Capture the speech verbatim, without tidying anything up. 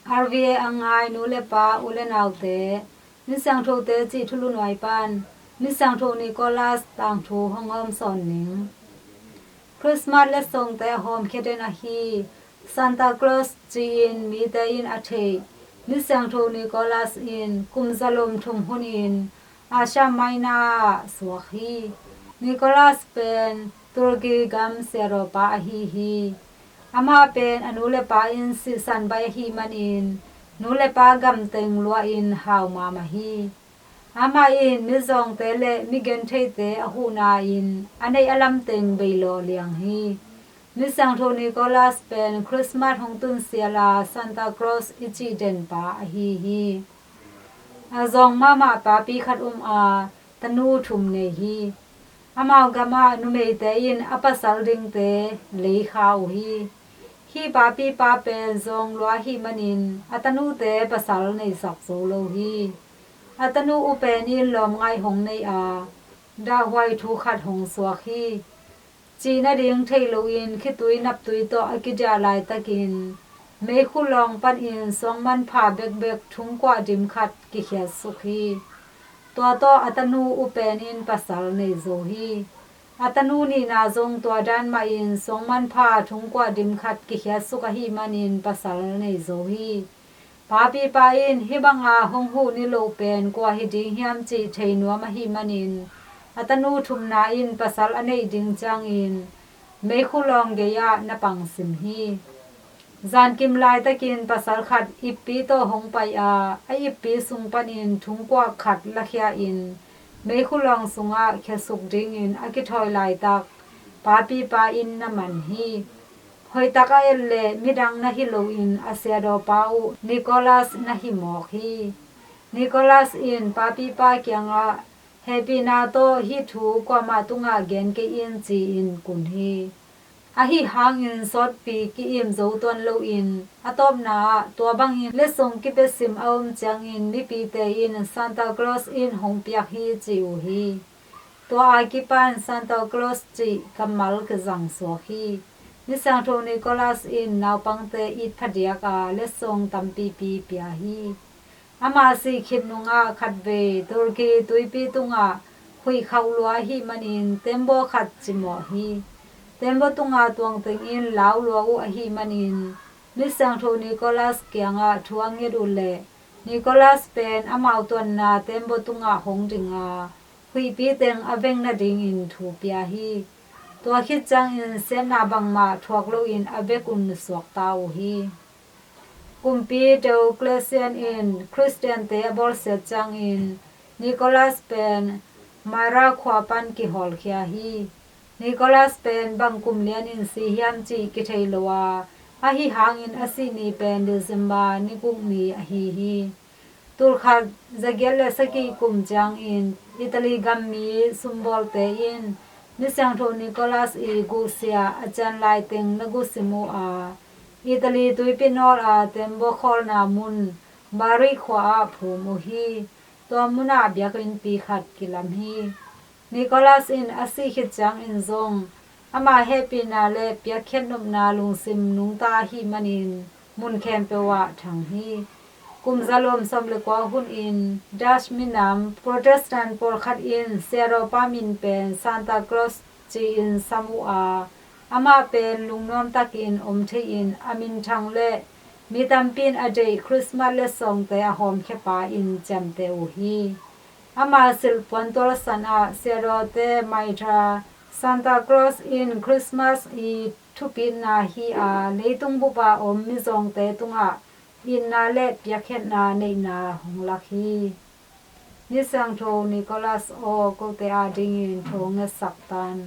R V A a ngai nu le pa, u le naute, Misiangthote cih thulu nuai pan Misiangtho Nicholas tangthu hong hawmsawn ning. Christmas letsongte a hawmkhia den ahi Santa Claus ci-in mite in a theih Misiangtho Nicholas in kum zalom thum hunin Asia Minor ah suak hi. Nicholas pen Turkey gam siadawpa ahi hi. Amah pen a nu le pa in sihsan baih ahih manin nu le pa gamteng luahin hau mahmah hi. Amah in mizawngte le migentheite a huhna-in a neih a lamteng beilawh liang hi. Misiangtho Nicholas pen Christmas hong tunsial a Santa Claus i cih denpa ahi hi. A zawng mahmah papi khat um a, tanu thum nei hi. Amau gamah numeite in a pasal dingte leikha uh hi. Hih papipa pen zawng lua ahih manin a tanute pasal neisak zo lo hi. A tanu upen in lawmngaih hong nei a, dahhuai thu khat hong suak hi. Cih nading thei loin khitui naptui tawh a kidiah laitakin meikhu lawng panin suangmanpha bekbek thungkuah dim khat kikhiatsuk hi. Tua tawh a tanu upen in pasal nei zo hi. A tanu nihna zong tua dan mahin suangmanpha thungkuah dim khat kikhiatsuk ahih manin pasal nei zo hi. Papipa in hih banga hong huh niloh pen kua hi ding hiam cih thei nuam ahih manin a tanu thumna in pasal a neih ding ciangin meikhu lawng gei-ah na pangsim hi. Zankim laitakin pasal khat ippi tawh hong pai a, a ippi sung panin thungkuah khat lakhia in meikhu lawng sungah khiasuk dingin a kithawi laitak papipa in na man hi. Hoihtak a et leh midang na hi loin a siadawpa uh Nicholas na hi mawk hi. Nicholas in papipa kiangah hehpihna tawh hih thu kuamah tungah gen kei in ci-in kun hi. Ahi hangin sawtpi ki-im zo tuan loin a tawpna ah tua bangin letsong kipia sim a om ciangin mipite in Santa Claus in hong piak hi ci uh hi. Tua a kipan Santa Claus cih kammal kizang suak hi. Misiangtho Nicholas in naupangte it phadiak a letsong tampipi pia hi. Ama sih khit nungah khatvei Turkey tuipi tungah huih khauh lua ahih manin tembaw khat cimawh hi. Tembaw tunga tuangteng in lau lua uh ahih manin Misiangtho Nicholas kiangah thu a nget uh leh Nicholas pen amau tuanna tembaw tungah hong ding a, huihpi teng a veng nadingin thu pia hi. Tua khit ciangin siatna bangmah thuak loin a vekun suakta uh hi. Kumpi Diocletian in Khristiante a bawlsiat ciangin Nicholas pen Myra khua pan kihawlkhia hi. Nicholas pen bang kum lianin si hiam cih kithei lo a, ahi hangin a sih ni pen December ni guk ni ahi hi. Tulkhat zagiat le sagih kum ciangin Italy gammi sumbawlte in Misiangtho Nicholas i guhsia a cian laiteng na guhsim uh a, Italy tuipi nawl a tembaw khawlna mun Bari khua ah phum uh hi. Tua munah biakinnpi khat kilam hi. Nicholas in a sih khit ciangin zong ama hehpihna le piakkhiat nopna lungsim nungta ahih manin mun khempeuh ah thang hi. Kum zalom sawm le kua hunin Dutch minam Protestant pawlkhat in siadawpa min pen Santa Claus ci-in sam uh a, amah pen lungnuam takin om thei-in a minthang le mi tampi in a deih Christmas letsongte a hawmkhiapa in ciamteh uh hi. Ama silh puantual san ah siadawte maitha Santa Claus in Christmas i thupitna hi a, leitung bup a om mizawngte tungah itna le piakkhiatna neihna hong lak hi. Misiangtho Nicholas aw, kote adingin thu ngetsak tan.